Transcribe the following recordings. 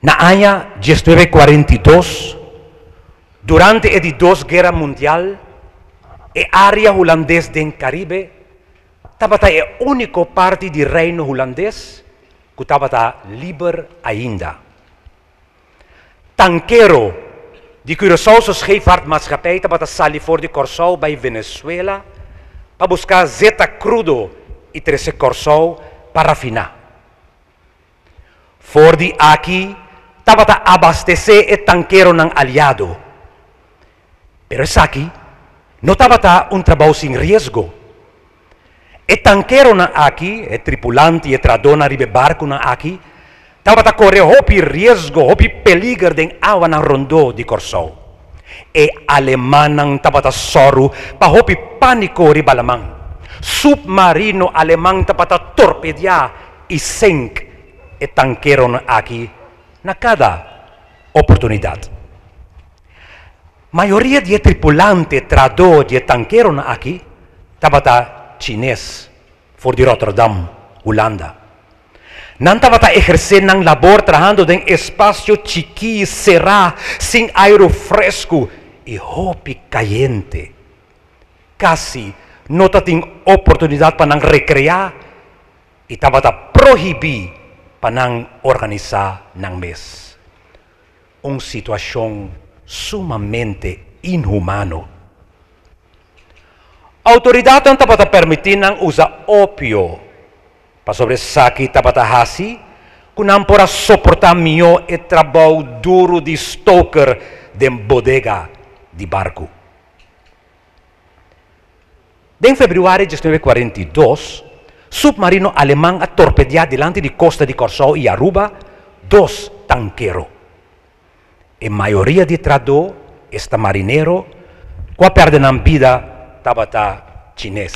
Na aña 1942, durante e di dos guera mundial, e área hulandes den Karibe tabata e úniko parti di Reino Hulandes ku tabata liber ainda. Tankero di Curaçaose Scheepvaartmaatschappij tabata sali for di Kòrsou bai Venezuela pa buska zeta krudo i trese Kòrsou pa rafiná. For di aki tabata abastesé e tankeronan aliado. Pero esaki no tabata un trabou sin riesgo. E tankeronan aki, e tripulante i e trahadónan riba e barkunan aki, tabata kore hopi riesgo, hopi peliger den awanan rondó di Kòrsou. E alemannan tabata sòru pa hopi pániko riba laman. Supmarino aleman tabata torpediá i senk e tankeronan aki na kada oportunidat. Mayoria di e tripulante trahadó di e tankeronan aki tabata chines for di Rotterdam, Hulanda. Nan tabata ehersé nan labor trahando den espasio chikí, será, sin airu fresku i hopi kayente. Kasi no ta tin oportunidat pa nan rekreá i tabata prohibí pa nan organisá nan mes. Un situashon sumamente inhumano. Outoridatnan tabata permití nan usa opio, pasobra esaki tabata hasi ku nan por a soportá mihó e trabou duru di stoker den bodega di barku. Den febrüari 1942, supmarino aleman a torpediá dilanti di kosta di Kòrsou i Aruba dos tankero. E mayoria di trahadó, esta marinero, ku a pèrdè nan bida tabata chines.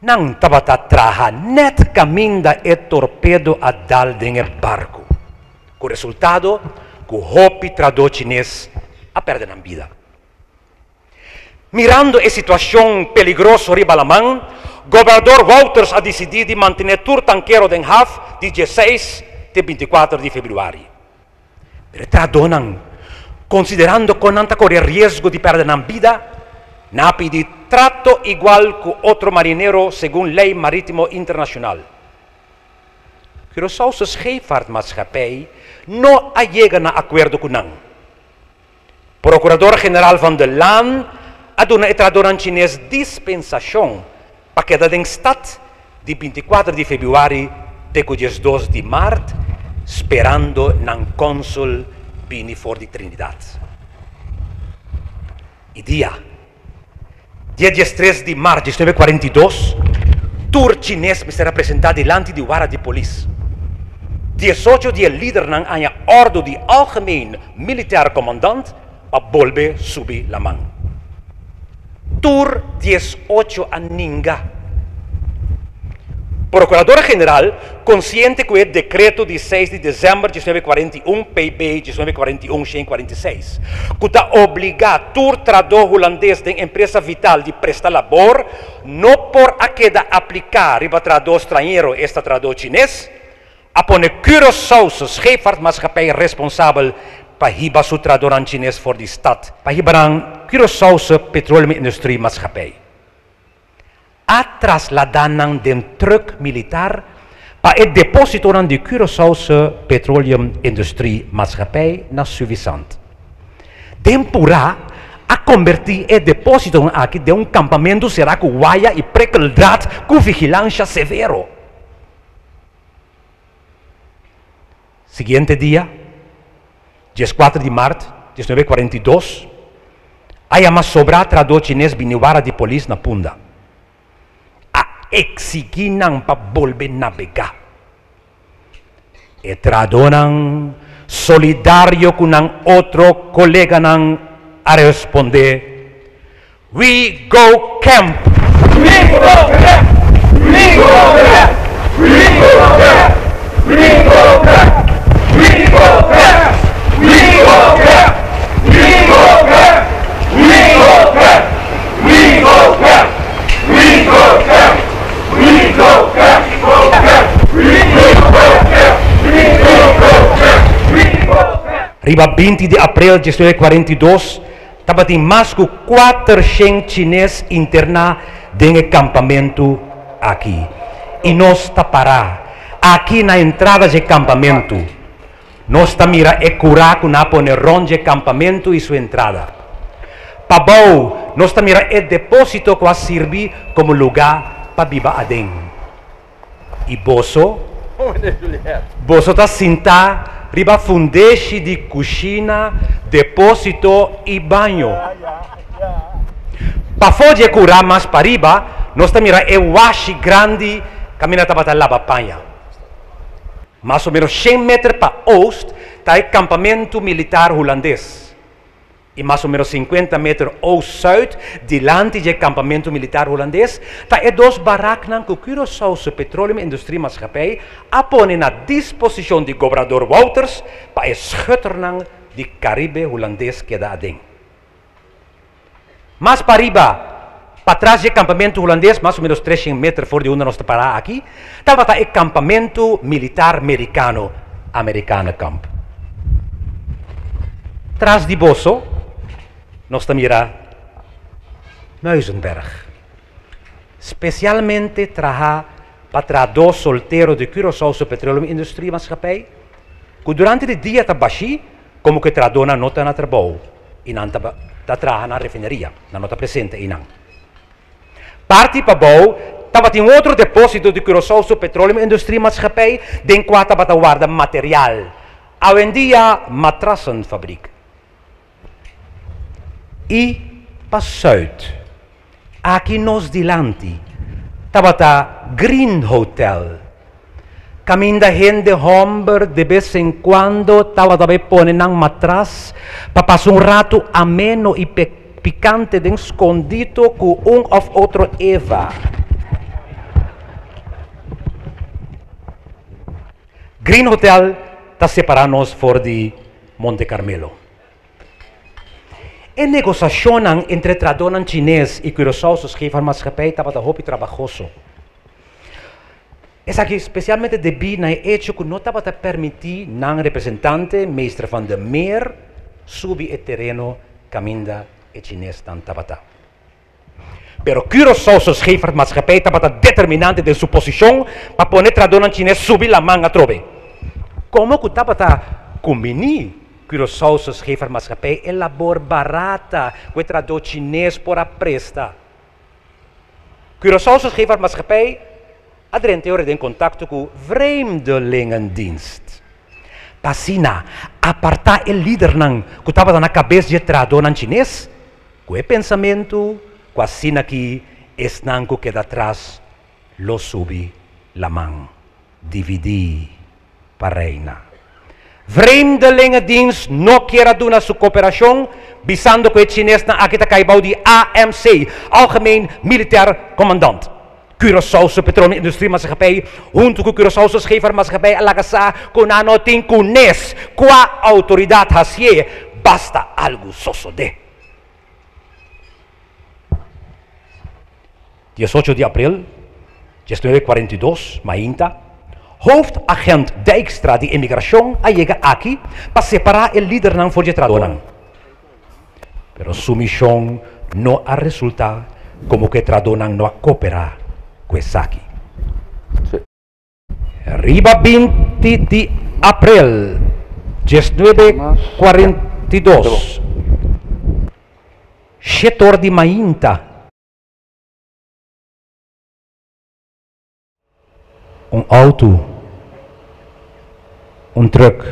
Nan tabata traha nèt kaminda e torpedo a dal den e barku, ku resultado ku hopi trahadó chines a pèrdè nan bida. Mirando e situashon peligroso riba laman, Gobernador Wouters a disidí di mantené tur tankero den haf di dieseis te 24 di febrüari. Pero e trahadónan, konsiderando kon nan ta kore riesgo di pèrdè nan bida, nan a pidi trato igual ku otro marinero segun lei marítimo internashonal. Curaçaose Scheepvaartmaatschappij no a yega na akuerdo ku nan. Prokurador General Van der Laan a duna e trahadónan chines dispensashon pa keda den stat di 24 di febrüari te ku 12 di mart, sperando nan kònsul bini for di Trinidad. E dia, dia 13 di mart 1942, tur chines mester a presentá dilanti di wara di polis. 18 di e lidernan a haña òrdu di Algemeen Militair Commandant pa bolbe subi laman. Tur 18 a ninga. Prokurador General, konsiente ku e dekreto di 6 di desèmber 1941, PB 1941-146, ku ta obligá tur trahadó hulandes den empresa vital di presta labor, no por a keda apliká riba trahadó strañero, esta trahadó chines, a pone Curaçaose Scheepvaartmaatschappij responsabel pa hiba su trahadónan chines for di stat pa hiba nan Curaçaose Petroleumindustrie Maatschappij. A trasladá nan den trùk militar pa e depósitonan di Curaçaose Petroleumindustrie Maatschappij na Suffisant. Den purá a kombertí e depósitonan aki den un kampamentu será ku waya i prikkeldraad ku vigilansha severo. Siguiente dia, 14 di mart 1942, a yama sobrá trahadó chines bini wara di polis na Punda. A eksigí nan pa bolbe nabegá. E trahadónan, solidario ku nan otro koleganan, a respondé, We go camp! We go camp! We go camp! We go camp! We go camp! We go camp! We go camp! We go camp! We go camp! We go camp! We go camp! We go camp! We go camp! Riba 20 di aprel 1942 tabatin mas ku 400 chines interná den e kampamentu aki. I nos ta pará aki na entrada dje kampamentu. Nos ta mira e kurá ku nan a pone rònt dje kampamentu i su entrada. Pabou nos ta mira e depósito ku a sirbi komo lugá pa biba aden. I boso? Boso ta sintá riba fundeshi di kushina, depósito i baño. Pafó di e kurá mas pariba, nos ta mira e washi grandi kaminda tabata laba paña. Mas o ménos shen meter pa oost ta e kampamentu militar hulandes. I mas o ménos sinkuenta meter oost-zuid dilanti dje kampamentu militar hulandes ta e dos baraknan ku Curaçaose Petroleum Industrie Maatschappij a pone na disposishon di gobernador Wouters pa e schutternan di Karibe Hulandes keda aden. Mas pariba, patras dje kampamentu hulandes, mas o ménos treshen meter for di unda nos ta pará aki, tabata e kampamentu militar merikano, Amerikanekamp. Tras di boso nos ta mira Muizenberg, spesialmente trahá pa trahadó soltero di Curaçaose Petroleum Industrie Maatschappij, ku durante di dia ta bashí komo ku e trahadónan no ta na trabou i nan ta ta traha na refineria, nan no ta presente einan. Parti pabou tabatin un otro depósito di Curaçaose Petroleum Industrie Maatschappij den kua tabata warda material. Awendia matrassenfabriek. I pa sùit, aki nos dilanti, tabata Green Hotel, kaminda hende hòmber de bes en kuando tabata bai pone nan matras pa pasa un ratu ameno i pikante den skondito ku un òf otro Eva. Green Hotel ta separá nos for di Monte Carmelo. E negosashonnan entre trahadónan chines i Curaçaose Scheepvaartmaatschappij tabata hopi trabahoso. Esaki spesialmente debí na e echo ku no tabata permití nan representante, Meester van der Meer, subi e tereno kaminda e chinesnan tabata. Pero Curaçaose Scheepvaartmaatschappij tabata determinante den su posishon pa pone trahadónan chines subi laman atrobe. Komo ku tabata kumbiní Curaçaose Scheepvaartmaatschappij e labor barata ku e trahadó chines por a presta, Curaçaose Scheepvaartmaatschappij a drenta e ora den kontakto ku Vreemdelingendienst pa asina apartá e lidernan ku tabata na kabes dje trahadónan chines. Ku e pensamentu ku asina ki esnan ku keda atras lo subi laman, dividí pa reina. Vreemdelingendienst no kier a duna su koperashon, bisando ku e chinesnan aki ta kai bou di AMC, Algemeen Militair Commandant. Curaçaose Petroleum Industrie Maatschappij huntu ku Curaçaose Scheepvaartmaatschappij a laga sa ku nan no tin ku nes kua outoridat hasié, basta algu sosodé. 18 di april, 1942, mainta, Hoofdagent Dijkstra di Emigrashon a yega aki pa separá e lidernan for dje trahadónan. Pero su mishon no a resultá komo ku e trahadónan no a koperá ku esaki. Riba 20 di aprel 1942, shetor di mainta, un outo, un trùk.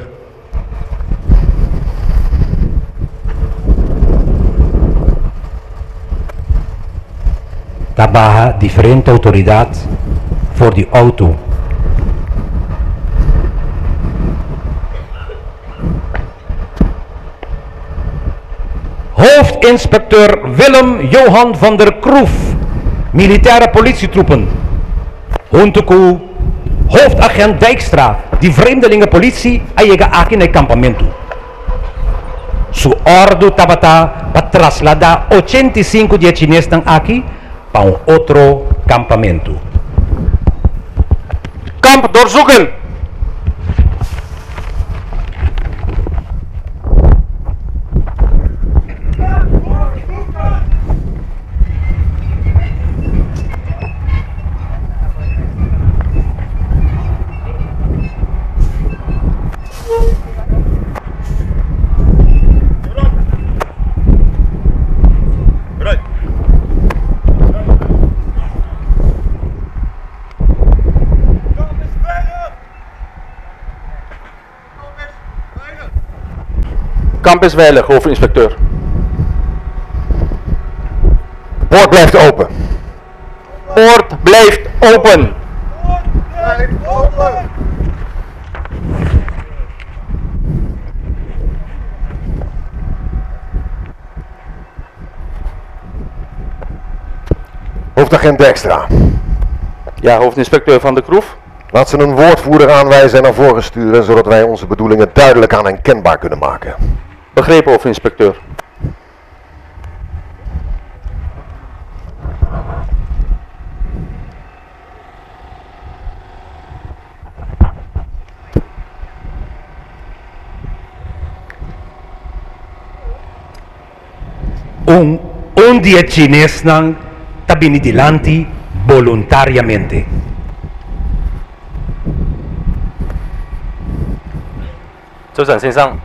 Ta baha diferente outoridat for di outo. Hoofdinspecteur Willem Johan van der Kroef, Militaire Politietroepen, huntu ku Hoofdagent Dijkstra di Vreemdelingenpolitie a yega aki na e kampamentu. Su òrdu tabata pa trasladá 85 di e chinesnan aki pa un otro kampamentu. Kamp doorzoeken! Kamp is veilig, hoofdinspecteur. De poort blijft open. Poort blijft open. Hoofdagent Dijkstra. Ja, hoofdinspecteur Van der Kroef. Laat ze een woordvoerder aanwijzen en naar voren sturen, zodat wij onze bedoelingen duidelijk aan hen kenbaar kunnen maken. Begrepen, hoofdinspecteur. Un un di e chinesnan ta bini dilanti boluntariamente. 州长先生。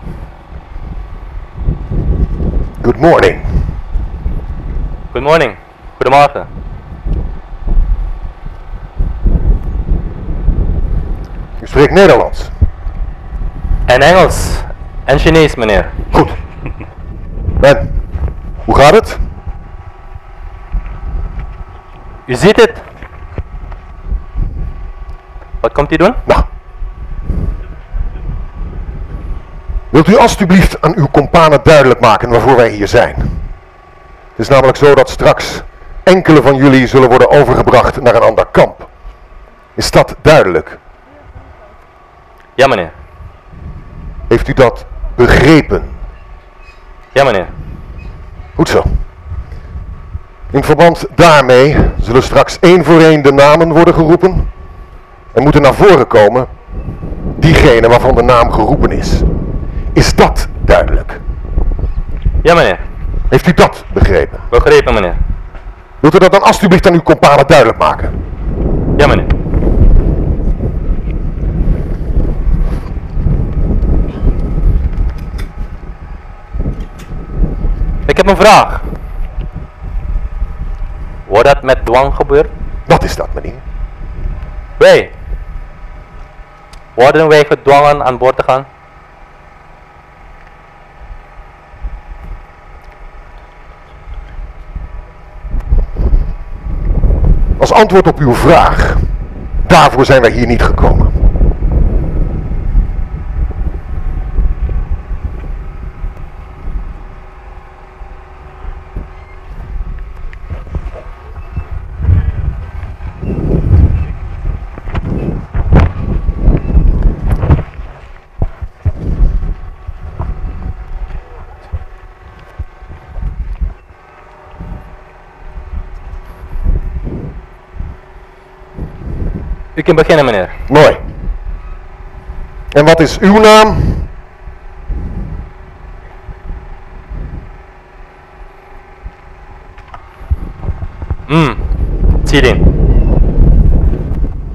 Good morning. Good morning. Goedemorgen. U spreekt Nederlands. En Engels. En Chinees, meneer. Goed. Ben, hoe gaat het? U ziet het. Wat komt u doen? Nou. Wilt u alstublieft aan uw kompanen duidelijk maken waarvoor wij hier zijn? Het is namelijk zo dat straks enkele van jullie zullen worden overgebracht naar een ander kamp. Is dat duidelijk? Ja, meneer. Heeft u dat begrepen? Ja, meneer. Goed zo. In verband daarmee zullen straks één voor één de namen worden geroepen en moeten naar voren komen diegene waarvan de naam geroepen is. Is dat duidelijk? Ja, meneer. Heeft u dat begrepen? Begrepen, meneer. Wilt u dat dan alstublieft aan uw kompanen duidelijk maken? Ja, meneer. Ik heb een vraag. Wordt dat met dwang gebeurd? Wat is dat, meneer? Wij. Worden wij gedwongen aan boord te gaan? Als antwoord op uw vraag, daarvoor zijn wij hier niet gekomen. U kunt beginnen, meneer. Mooi. En wat is uw naam? Tjidin.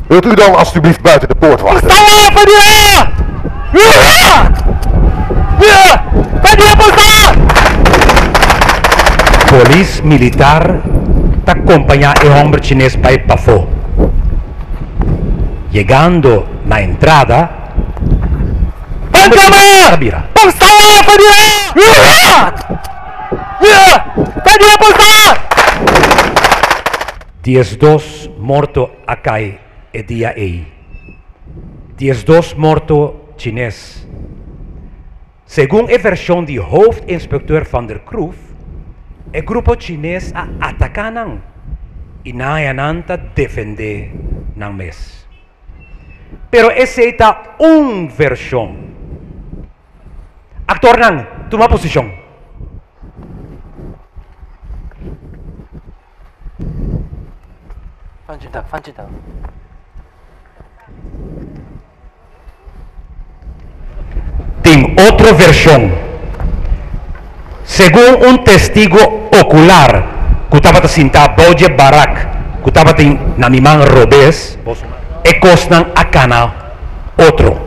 Wilt u dan alstublieft buiten de poort wachten? Polis militar ta kompañá e hòmber chines bai pafó. Yegando na entrada, ta bira. 12 morto a kai e dia ei. 12 morto chines. Segun e vershon di hoofdinspecteur Van der Kroef, e grupo chines a ataká nan i nan a haña nan ta defendé nan mes. Pero esei ta un vershon. Aktornan, tuma posishon. Tin otro vershon. Segun un testigo ocular cu tabata sinta bou dje barak cu tabatin na mi man robes, e cosnan a cana otro.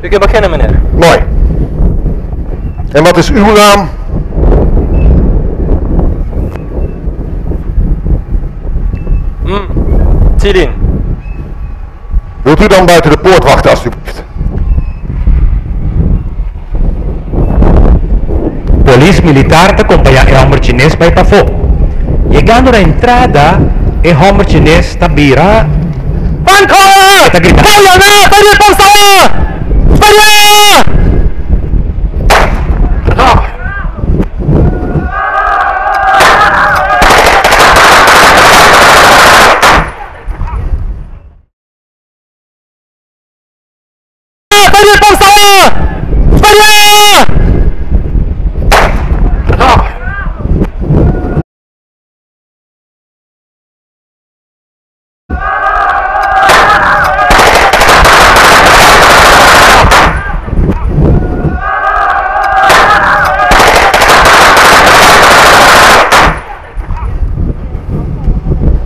U kunt beginnen, meneer. Mooi. En wat is uw naam? Tilin. Wilt u dan buiten de poort wachten alstublieft? Polis militar ta kompañá e hòmber chines bai pafó. Yegando na entrada, e hòmber chines ta bira e ta grita.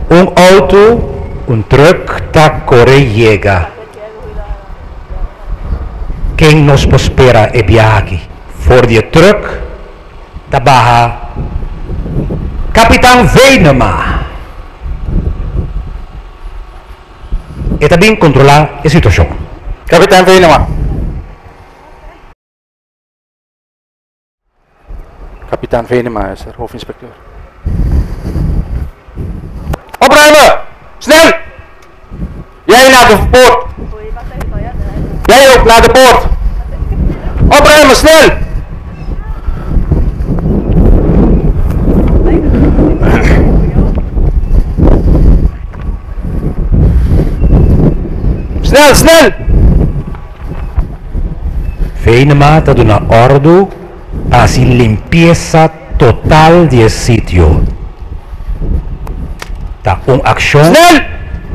Un outo, un trùk ta kore yega. Ken nos por spera e biaha aki? For di e trùk ta baha Kapitan Venema. E ta bin kontrolá e situashon. Kapitan Venema. Kapitan Venema is er, hoofdinspecteur. Opruimen! Snel! Jij naar de poort! Jij ook naar de poort! Opruimen, snel! Snel, snel! Venema ta duna òrdu pa hasi limpiesa total di e sitio. Ta un akshon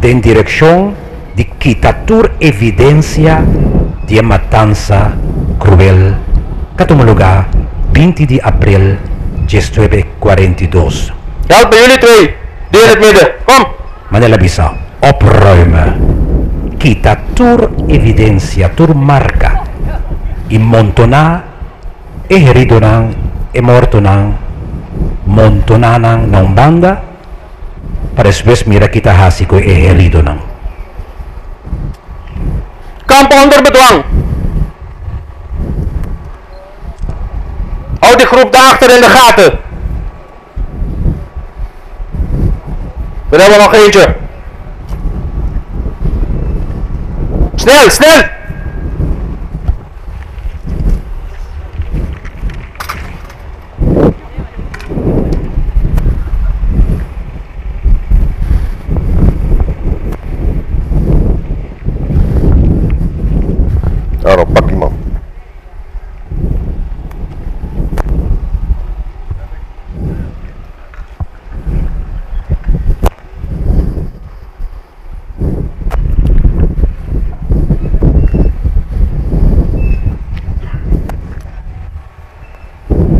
den direkshon di kita tur evidensia di e matansa kruel ka tuma lugá 20 di aprel 1942. Help me jullie twee, die in het midden, kom! Manera el a bisa, Opruime, kita tur evidensia, tur marka, i montoná e heridonan, e mortonan, montoná nan na un banda, pa despues mira ki ta hasi ku e heridonan. Kamp onder bedwang. Hou die groep daarachter in de gaten. We hebben nog eentje. Snel, snel! Daarom pak die man.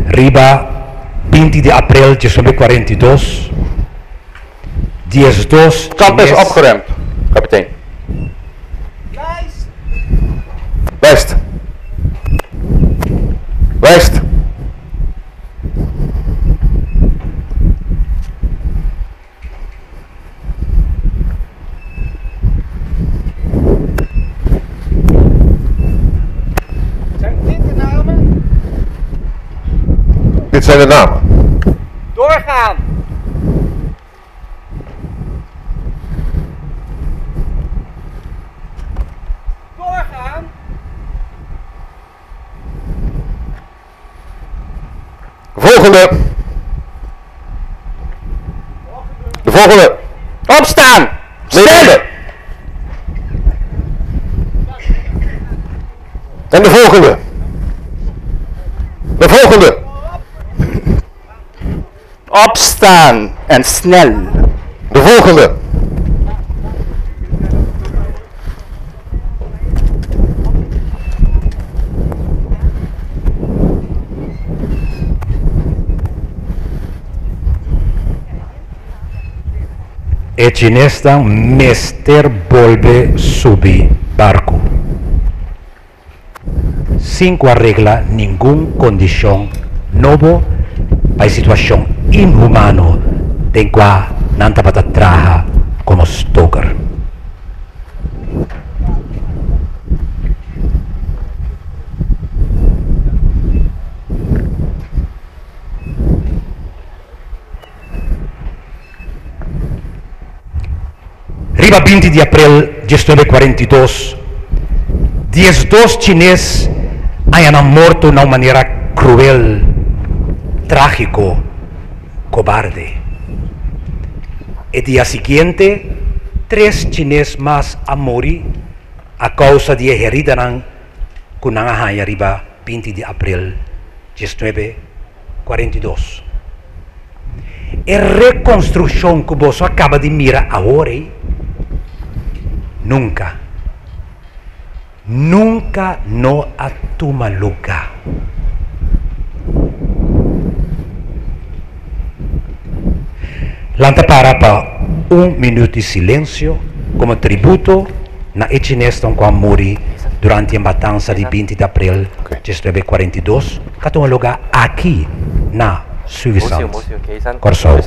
Riba 20 di aprel 1942, 12 Kamp is opgeruimd, kapitein. Lijst. Lijst. Zijn dit de namen? Dit zijn de namen. Doorgaan! Doorgaan! Volgende. De volgende. Opstaan! Snel! En de volgende. De volgende. Opstaan en snel. De volgende. E chinesnan mester bolbe subi barku. Sin ku a regla ningun kondishon nobo pa e situashon inhumano den kua nan tabata traha komo stoker. Riba 20 di aprel 1942, 12 chines a haña nan morto na un manera kruel, trágiko, kobarde. E dia siguiente, tres chines mas a muri a kousa di e heridanan ku nan a haña riba 20 di aprel 1942. E rekonstrukshon ku boso a kaba di mira awor ei, nunka, nunka no a tuma lugá. Lanta para pa un minüt di silensio komo tributo na e chinesnan ku a muri durante e matansa di 20 di aprel 1942 ku a tuma lugá aki na Suffisant, Kòrsou.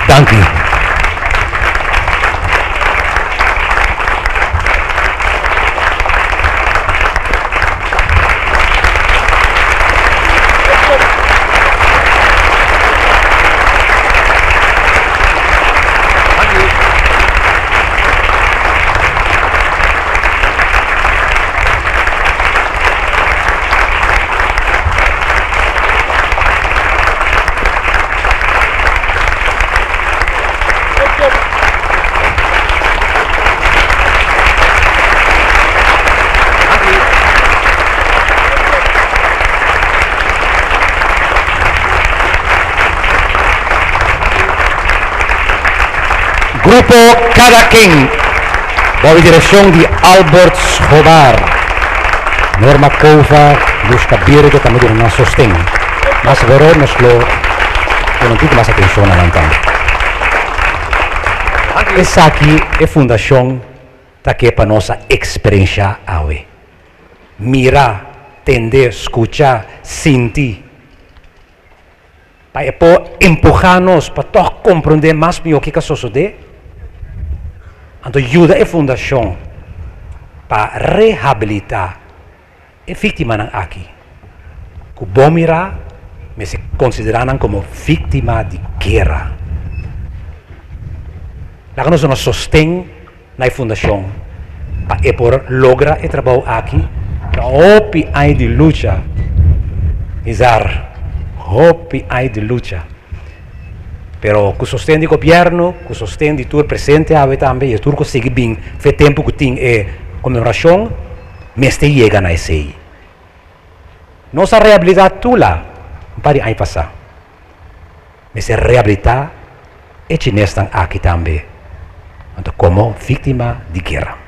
Danki. Grupo Cada Ken, bou e direkshon di Albert Schobar. Norma Cova, Lushka Birge tambe duna nan sosten. Mas aworó nos lo pone un tiki mas atenshon na nan tambe. Esaki e fundashon ta ke pa nos a eksperenshá awe. Mira, tende, skucha, sinti. Pa e por empuhá nos pa tòg komprondé mas mihó kiko a sosodé, anto yuda e fundashon pa rehabilitá e víktimanan aki, ku bon mirá mester konsiderá nan komo víktima di guera. Laga nos duna sosten na e fundashon pa e por logra e trabou aki. Ta hopi aña di lucha, Nizar, hopi aña di lucha. Pero ku sosten di gobièrnu, ku sosten di tur presente awe tambe i e tur ku sigui bin fe tempu ku tin e konmemorashon, mester yega na esei. Nos a rehabilitá Tula un par di aña pasá. Mester rehabilitá e chinesnan aki tambe, anto komo víktima di guera.